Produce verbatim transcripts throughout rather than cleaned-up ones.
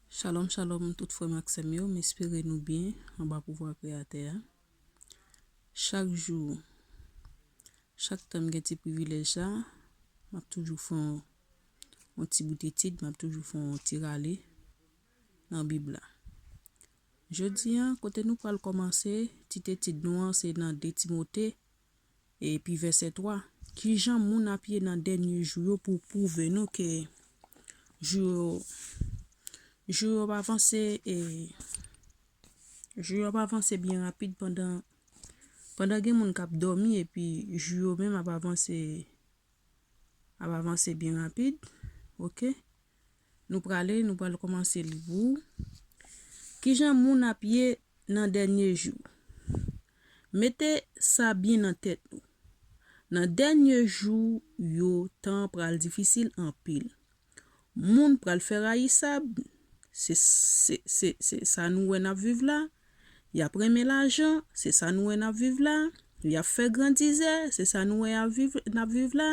Shalom, shalom, tout frè m ak sè m yo, m espere nou byen anba pouvwa Kreyatè a. Chak jou, chak tan m gen ti privilèj sa, m ap toujou fè yon, yon ti bout etid, m ap toujou fè yon ti rale nan Bib la. Jodi a, kote nou pral kòmanse, tit etid nou an, se nan de Timote, epi vèsè twa. Kijan moun ap ye nan dènye jou yo pou pwouve nou ke jou yo, jou yo ap avanse, e jou yo ap avanse byen rapid pandan, pandan gen moun k ap dòmi epi jou yo menm ap avanse, ap avanse byen rapid. Oke? Nou prale, nou pral kòmanse li pou ou. Kijan moun ap ye nan dènye jou? Mete sa byen nan tèt nou. Nan dènye jou yo, tan an pral difisil anpil. Moun pral fè rayisab, se, se, se, se sa nou wè n ap viv la. Y ap renmen lajan, se sa nou wè n ap viv la. Y ap fè grandizè, se sa nou wè y ap viv, n ap viv la.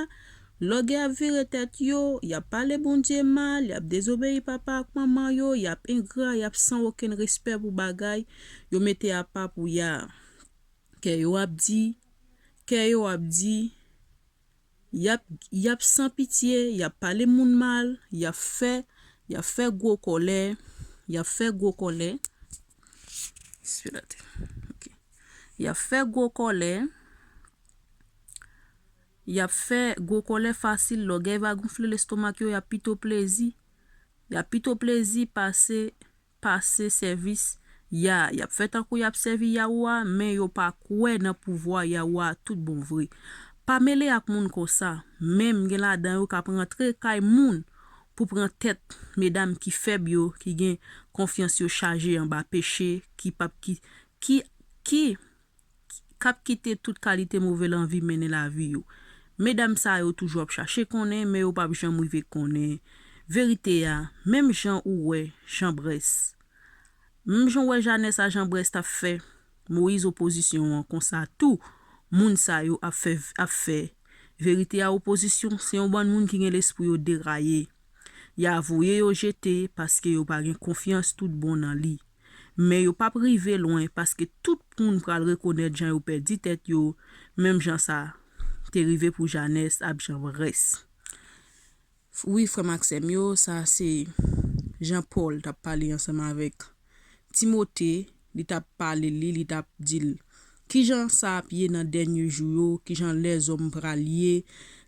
Lògè ap vire tèt yo, y ap pale Bondye mal, y ap dezobeyi papa ak manman yo, y ap engra, y ap san okenn respè pou bagay yo mete apa pou y a. Kè yo ap di, kè yo ap di, y ap, y ap san pitye, y ap pale moun mal, y ap fè, y ap fè gwo kòlè, y ap fè gwo kòlè. Espérate. Ok. Y ap fè gwo kòlè, y ap fè gwo kòlè fasil, lògèy va gonfle lestomak yo, y ap pito plezi. Y ap pito plezi pase, pase sèvis Ya. Y ap fè tankou y ap sèvi Yawe a, men yo pa kwè nan pouvwa Yawe a tout bon vre. Pa mele ak moun konsa, menm gen ladan yo k ap rantre kay moun pou pran tèt medam ki fèb yo, ki gen konfyans yo chaje anba peche, ki p ap ki, ki, ki k ap kite tout kalite move lanvi mennen lavi yo. Medam sa yo toujou ap chache konnen, men yo p ap janm rive konnen verite a, menm jan ou wè Jan Brès. Menm jan w wè Janès a Jan Brès t ap fè Moyiz opozisyon an, konsa tou, moun sa yo ap fè, ap fè verite a opozisyon, se yon bann moun ki gen lespri yo deraye. Ya voye yo jete paske yo pa gen konfyans tout bon nan li. Men yo p ap rive lwen paske tout moun pral rekonèt jan yo pèdi tèt yo, menm jan sa te rive pou Janès ak Jan Brès. Wi, frè m ak sè m yo, sa se Jan Pòl t ap pale ansanm avèk Timote, li t ap pale li, li t ap di l kijan sa ap ye nan dènye jou yo, kijan lèzòm pral ye,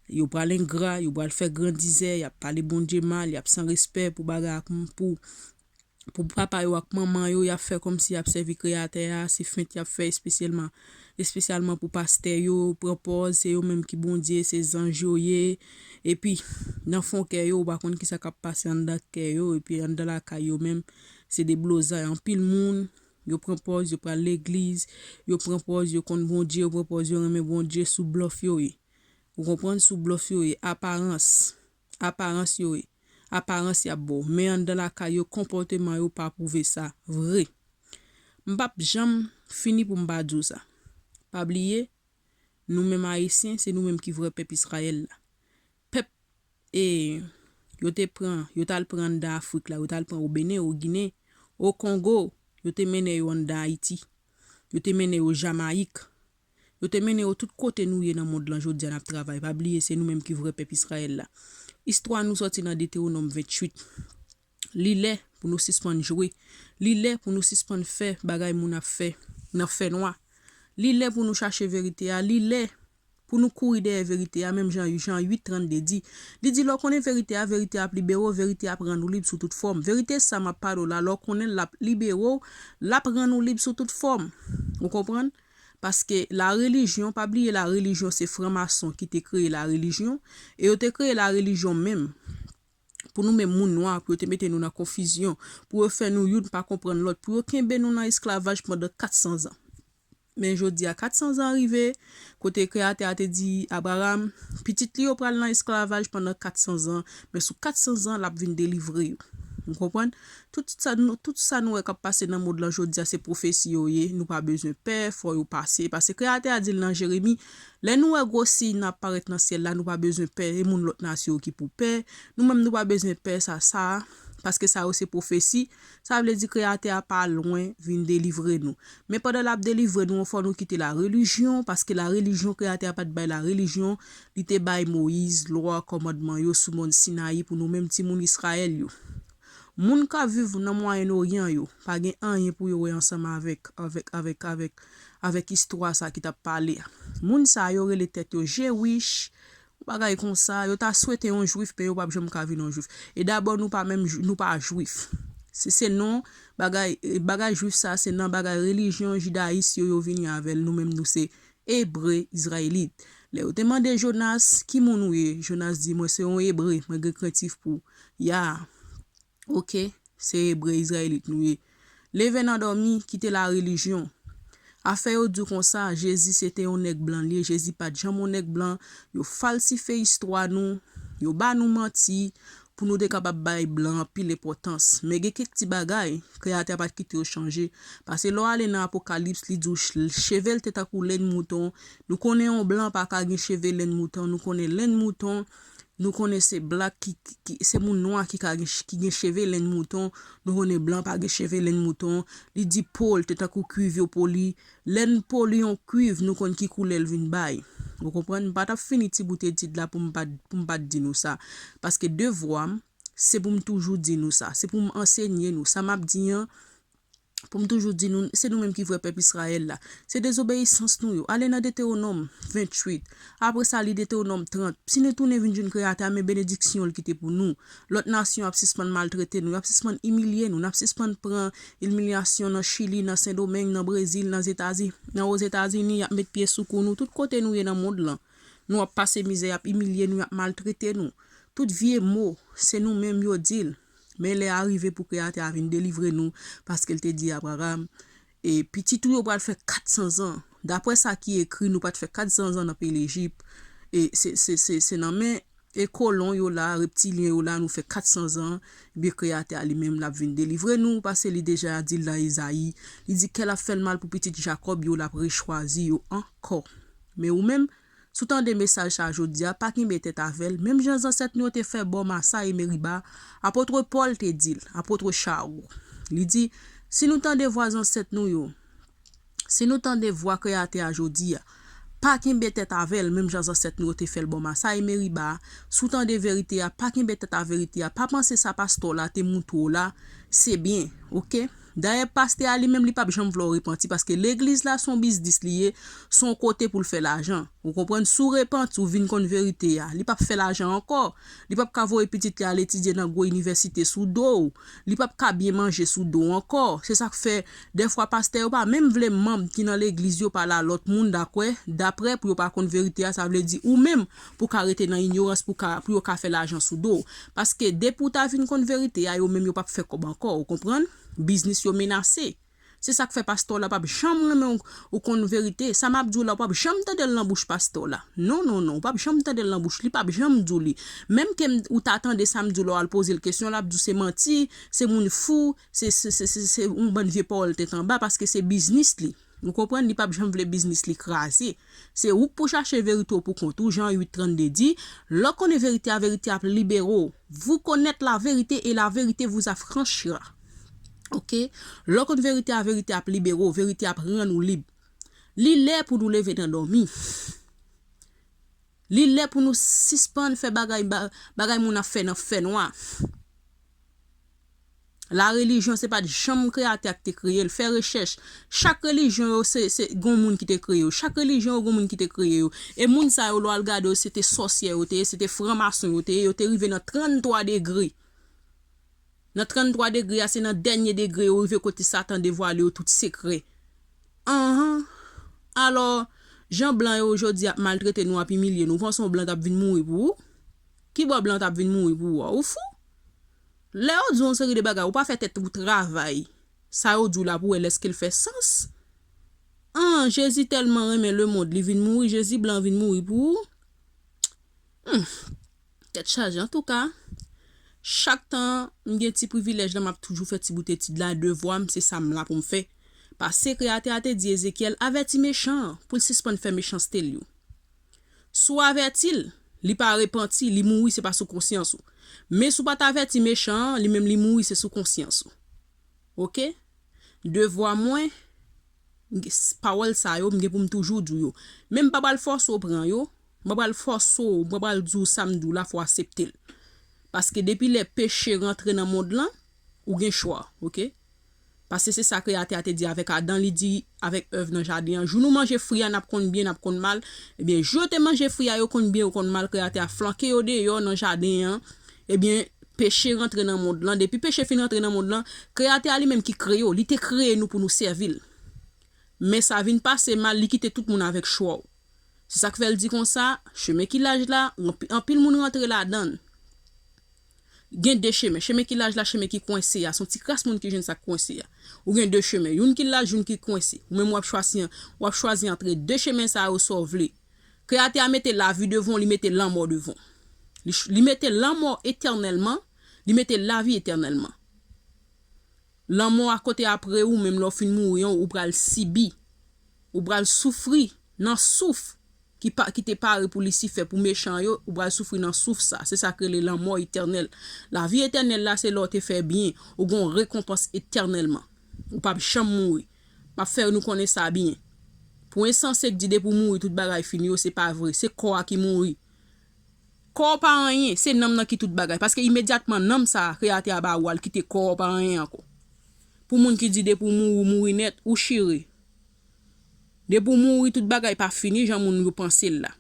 yo pral engra, yo pral fè grandizè, y ap pale Bondye mal, y ap san respè pou bagay ak pou pou papa yo ak manman yo, y ap fè kòmsi y ap sèvi Kreyatè a, se fent y ap fè espesyèlman, espesyalman pou pastè yo, pran pòz, se yo menm ki Bondye, se zanj yo ye. Epi, nan fon kè yo, ou pa konn kisa k ap pase anndan kè yo, epi anndan lakay yo menm, se deblozay anpil moun, yo pran pòz, yo pral legliz, yo pran pòz, yo konn Bondye, yo pran pòz, yo renmen Bondye, sou blòf yo ye. Ou konprann? Sou blòf yo ye, aparans, aparans yo ye. Aparans y ap ba w, men anndan lakay yo, konpòteman yo pa pwouve sa vre. M p ap janm fini pou m pa di w sa. Pa bliye, nou menm Ayisyen, se nou menm ki vrè pèp Izrayèl la. Pèp, e, yo te pran, yo t al pran anndan Afrik la, yo t al pran o Benen, o Ginen, o Kongo, yo te mennen yo anndan Ayiti, yo te mennen yo Jamayik, Yo te mennen yo tout kote nou ye nan mond lan jodi a n ap travay. Pa bliye, se nou menm ki vrè pèp Izrayèl la. Istwa nou sòti nan Detewonòm venntuit. Li lè pou nou sispann jwe. Li lè pou nou sispann fè bagay moun ap fè nan fènwa. Li lè pou nou chache verite a. Li lè pou nou kouri dèyè verite a, menm jan Jan uit trannde di. Li di, lè w konnen verite a, verite a ap libere w, verite a ap rann ou lib sou tout fòm. Verite sa m ap pale w la, lè w konnen l, l ap libere w, l ap rann ou lib sou tout fòm. Ou konprann? Paske la relijyon, pa bliye la relijyon se franmason ki te kreye la relijyon, e yo te kreye la relijyon menm pou nou menm moun nwa, pou yo te mete nou nan konfizyon, pou yo fè nou youn pa konprann lòt, pou yo kenbe nou nan esklavaj pandan kat san zan. Men jodi a, kat san zan rive, kote Kreyatè a te di Abraram, pitit li yo pral nan esklavaj pandan kat san zan, men sou kat san zan, l ap vin delivre yo. Ou konprann? Tout sa nou, tout sa nou wè k ap pase nan mond lan jodi a, se pwofesi yo ye. Nou pa bezwen pè, fò yo pase. Paske Kreyatè a di l nan Jeremi, lè nou wè gwo siy nan ap parèt nan syèl la, nou pa bezwen pè. E moun lòt nasyon yo ki pou pè. Nou menm, nou pa bezwen pè sa, sa, paske sa yo se pwofesi. Sa vle di Kreyatè a pa lwen vin delivre nou. Men pandan l ap delivre nou an, fò nou kite larelijyon, paske larelijyon, Kreyatè a pa t bay larelijyon, li te bay Moyiz lwa, kòmandman yo sou mòn Sinayi pou nou menm timoun Izrayèl yo. Moun k ap viv nan Mwayen Oryan yo, pa gen anyen pou yo wè ansanm avèk, avèk, avèk, avèk, avèk istwa sa ki t ap pale a. Moun sa yo rele tèt yo Jewish, bagay konsa, yo ta swete yon jwif, men yo p ap janm ka vin yon jwif. E dabò, nou pa menm, nou pa jwif. Se, se non, bagay, bagay jwif sa, se nan bagay relijyon jidayis yo, yo vini avè l. Nou menm, nou se Ebre, Izrayelit. Lè yo te mande Jonas, ki moun ou ye? Jonas di, mwen se yon Ebre, mwen gen krentif pou. Ya. Oke, se Ebre, Izrayelit nou ye. Leve nan dòmi, kite larelijyon. Afè yo di w konsa, Jezi se te yon nèg blan li ye, Jezi pa t janm yon nèg blan, yo falsifye istwa nou, yo ba nou manti, pou nou te kapab bay blan anpil enpòtans. Men gen kèk ti bagay, Kreyatè a pa t kite yo chanje. Paske lè w ale nan Apokalips, li di w ch-, cheve l te tankou lenn mouton. Nou konnen yon blan pa ka gen cheve lenn mouton, nou konnen lenn mouton, nou konnen se black ki, ki, ki, se moun nwa ki ka gen ch-, ki gen cheve lenn mouton, nou konnen blan pa gen cheve lenn mouton. Li di po l te tankou kuiv yo poli. Lè n poli yon kuiv, nou konn ki koulè l vin bay. Ou konprann? M pa t ap fini ti bout etid la pou m pa, pou m pa t di nou sa. Paske devwa m, se pou m toujou di nou sa. Se pou m ansenye nou. Sa m ap di an, pou m toujou di nou, se nou menm ki vrè pèp Izrayèl la. Se dezobeyisans nou yo. Ale nan Detewonòm venntuit. Apre sa, li Detewonòm trant. Si nou tounen vin jwenn Kreyatè a, men benediksyon l kite pou nou. Lòt nasyon ap sispann maltrete nou, y ap sispann imilye nou, n ap sispann pran imilyasyon nan Chili, nan Sendomeng, nan Brezil, nan Zetazi-, nan Ozetazini, y ap met pye sou kou nou, tout kote nou ye nan mond lan. Nou ap pase mizè, y ap imilye nou, y ap maltrete nou. Tout vye mo, se nou menm yo di l. Men lè a rive pou Kreyatè a vin delivre nou, paske l te di Abraram, e pitit ou yo pral fè kat san zan. Daprè sa ki ekri, nou pa t fè kat san zan nan peyi Lejip. E se, se, se, se nan men e kolon yo la, reptilyen yo la, nou fè kat san zan, ebyen Kreyatè a li menm l ap vin delivre nou, paske li deja di l nan Izayi, li di kè l ap fè l mal pou pitit Jakòb yo, l ap rechwazi yo ankò. Men ou menm, si w tande mesaj sa a jodi a, pa kenbe tèt avè l, menm jan zansèt nou yo te fè bò Masa e Meriba, apot Pòl te di l, apot Chawou, li di, si nou tande vwa zansèt nou yo, si nou tande vwa Kreyatè a jodi a, pa kenbe tèt avè l, menm jan zansèt nou yo te fè l bò Masa e Meriba a. Si w tande verite a, pa kenbe tèt a verite a. Pa panse sa pastè w la te moutre w la, se byen, oke? Dayè, pastè a li menm, li p ap janm vle w repanti, paske legliz la, se yon biznis li ye, se yon kote pou l fè lajan. Ou konprann? Si w repanti, w vin konn verite a, li p ap fè lajan ankò. Li p ap ka voye pitit li al etidye nan gwo inivèsite sou do w. Li p ap ka byen manje sou do w ankò. Se sa k fè, dèfwa, pastè yo pa menm vle manm ki nan legliz yo pale a lòt moun, daprè, daprè pou yo pa konn verite a, sa vle di ou menm pou w ka rete nan inyorans, pou w ka, pou yo ka fè lajan sou do w. Paske depi w ta vin konn verite a, yo menm yo p ap fè kòb ankò, ou konprann? Biznis yo menase. Se sa k fè pastè w la p ap janm renmen w, ou konn verite. Sa m ap di w la, ou p ap janm tande l nan bouch pastè w la. Non, non, non, ou p ap janm tande l nan bouch li, p ap janm di w li. Menm ke m, ou ta tande sa m di w la, w al poze l kesyon, l ap di w se manti, se moun fou, se, se, se, se, se yon bann vye pawòl tèt anba, paske se biznis li. Ou konprann? Li p ap janm vle biznis li kraze. Se ou k pou chache verite w pou kont ou, Jan uit trannde di, lè w konnen verite a, verite a ap libere w. Vous connaître la vérité et la vérité vous affranchira. Oke? Lè w konn verite a, verite ap libere w, verite ap rann ou lib. Li lè pou nou leve nan dòmi. Li lè pou nou sispann fè bagay, ba-, bagay moun ap fè nan fènwa. Larelijyon, se pa t janm Kreyatè a ki te kreye l. Fè rechèch. Chak relijyon yo, se, se, gon moun ki te kreye yo. Chak relijyon yo, gon moun ki te kreye yo. E moun sa yo, lè w al gade yo, se te sòsyè yo te ye, se te franmason yo te ye, yo te rive nan tranntwa degre. Nan tranntwa degre a, se nan dènye degre yo rive kote Satan devwale yo tout sekrè. Anhan. Alò, jan blan yo jodi ap maltrete nou, ap imilye nou, ou panse yon blan t ap vin mouri pou ou? Kibò blan t ap vin mouri pou ou a? Ou fou? Lè yo di w yon seri de bagay, ou pa fè tèt ou travay. Sa yo di w la pou wè lèske l fè sans. An, Jezi tèlman renmen lemonn, li vin mouri, Jezi blan vin mouri pou ou? Hmm. Tèt chaje, antouka. Chak tan m gen ti privilèj la, m ap toujou fè ti bout etid la, devwa m, se sa m la pou m fè. Paske Kreyatè a te di Ezekyèl, avèti mechan an, pou l sispann fè mechanste l yo. Si w avèti l, li pa repanti, li mouri, se pa sou konsyans ou. Men si w pa t avèti mechan an, li menm li mouri, se sou konsyans ou. Oke? Devwa mwen, pawòl sa yo, m gen pou m toujou di w yo. Men m pa pral fòse w pran yo, m pa pral fòse w, m pa pral di w sa m di w la, fò w aksepte l. Paske depi lè peche rantre nan mond lan, ou gen chwa, oke? Paske se sa Kreyatè a te di avèk Adan, li di avèk Èv nan jaden an, jou nou manje fwi a, n ap konn byen, n ap konn mal. Ebyen, jou yo te manje fwi a, yo konn byen, yo konn mal, Kreyatè a flanke yo deyò nan jaden an. Ebyen, peche rantre nan mond lan. Depi peche fin rantre nan mond lan, Kreyatè a li menm ki kreye w, li te kreye nou pou nou sèvi l. Men sa vin pase mal, li kite tout moun avèk chwa w. Se sa k fè l di konsa, chemen ki laj la, anpi-, anpil moun rantre ladan l. Gen de chemen. Chemen ki laj la, chemen ki kwense a. Se yon ti kras moun ki jwenn sa k kwense a. Ou gen de chemen. Youn ki laj, youn ki kwense. Ou menm w ap chwazi, w ap chwazi antre de chemen sa yo, sa w vle. Kreyatè a mete lavi devan w, li mete lanmò devan w. Li ch-, li mete lanmò etènèlman, li mete lavi etènèlman. Lanmò a kote apre ou menm lè w fin mouri an, ou pral sibi. Ou pral soufri nan souf ki pa, ki te pare pou Lisifè, pou mechan yo, ou pral soufri nan souf sa. Se sa k rele lanmò etènèl. Lavi etènèl la, se lè w te fè byen, ou gen yon rekonpans etènèlman. Ou p ap janm mouri. M ap fè nou konnen sa byen. Pou ensanse k di depi w mouri, tout bagay fini yo, se pa vre. Se kò a ki mouri. Kò w pa anyen, se nanm nan ki tout bagay. Paske imedyatman nanm sa a, Kreyatè a ba ou a, l kite kò w pa anyen ankò. Pou moun ki di depi w mouri, ou mouri nèt, ou chire. Depi w mouri, tout bagay pa fini jan moun yo panse l la.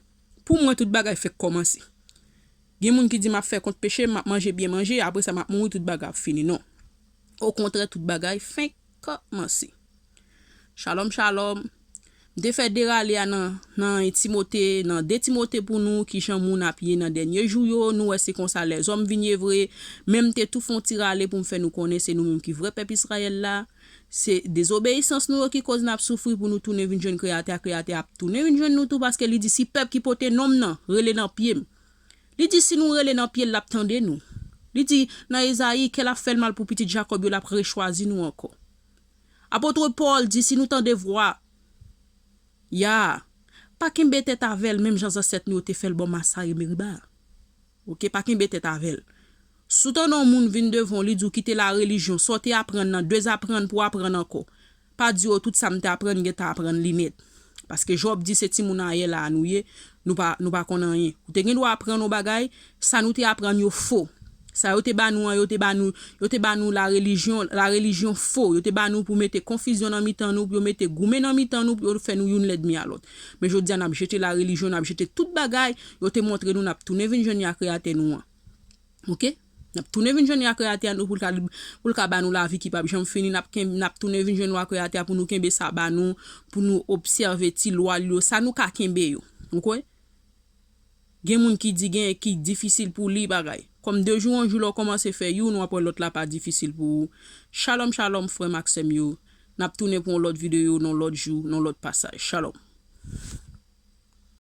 Pou mwen, tout bagay fèk kòmanse. Gen moun ki di, "M ap fè kont peche m, m ap manje byen manje, apre sa, m ap mouri, tout bagay ap fini." Non. Okontrè, tout bagay fenk kòmanse. Shalom, shalom. M te fè de rale a nan, nan Timote, nan de Timote pou nou, kijan moun ap ye nan dènye jou yo, nou wè se konsa lèzòm vin ye vre. Men m te tou fè yon ti rale pou m fè nou konnen se nou menm ki vrè pèp Izrayèl la. Se dezobeyisans nou yo ki koz n ap soufri pou nou tounen vin jwenn Kreyatè a. Kreyatè a ap tounen vin jwenn nou tou, paske li di, "Si pèp ki pote non m nan rele nan pye m." Li di, "Si nou rele nan pye l, l ap tande nou." Li di nan Ezayi, "Kè l ap fè l mal pou pitit Jakòb yo, l ap rechwazi nou ankò." Apot Pòl di, "Si nou tande vwa, ya, pa kenbe tèt avè l, menm jan zansèt nou yo te fè l bò Masa e Meriba." Oke, pa kenbe tèt avè l. Si w tande yon moun vin devan w, li di w kite larelijyon, sa w te aprann nan, dezaprann pou w aprann ankò. Pa di, "O, tout sa m te aprann, m gentan aprann li nèt." Paske Jòb di, "Se timoun ayè la a nou ye, nou pa, nou pa konn anyen." Ou te gen dwa aprann yon bagay, sa nou te aprann yo fo. Sa yo te ba nou an, yo te ba nou, yo te ba nou larelijyon, larelijyon fo. Yo te ba nou pou mete konfizyon nan mitan nou, pou yo mete goumen nan mitan nou, pou yo fè nou youn lènmi a lòt. Men jodi a, n ap jete larelijyon, n ap jete tout bagay yo te montre nou, n ap tounen vin jwenn yo a Kreyatè nou an. Oke? N ap tounen vin jwenn yo a Kreyatè a nou pou l ka, pou l ka ba nou lavi ki p ap janm fini. N ap ken-, n ap tounen vin jwenn yo a Kreyatè a pou nou kenbe saba nou, pou nou obsève ti lwa l yo, sa nou ka kenbe yo. Oke? Gen moun ki di gen, ki difisil pou li bagay. Kòm de jou an jou, lè w kòmanse fè youn, w ap wè lòt la pa difisil pou ou. Shalom, shalom, frè m ak sè m yo. N ap tounen pou yon lòt videyo, nan lòt jou, nan lòt pasaj. Shalom.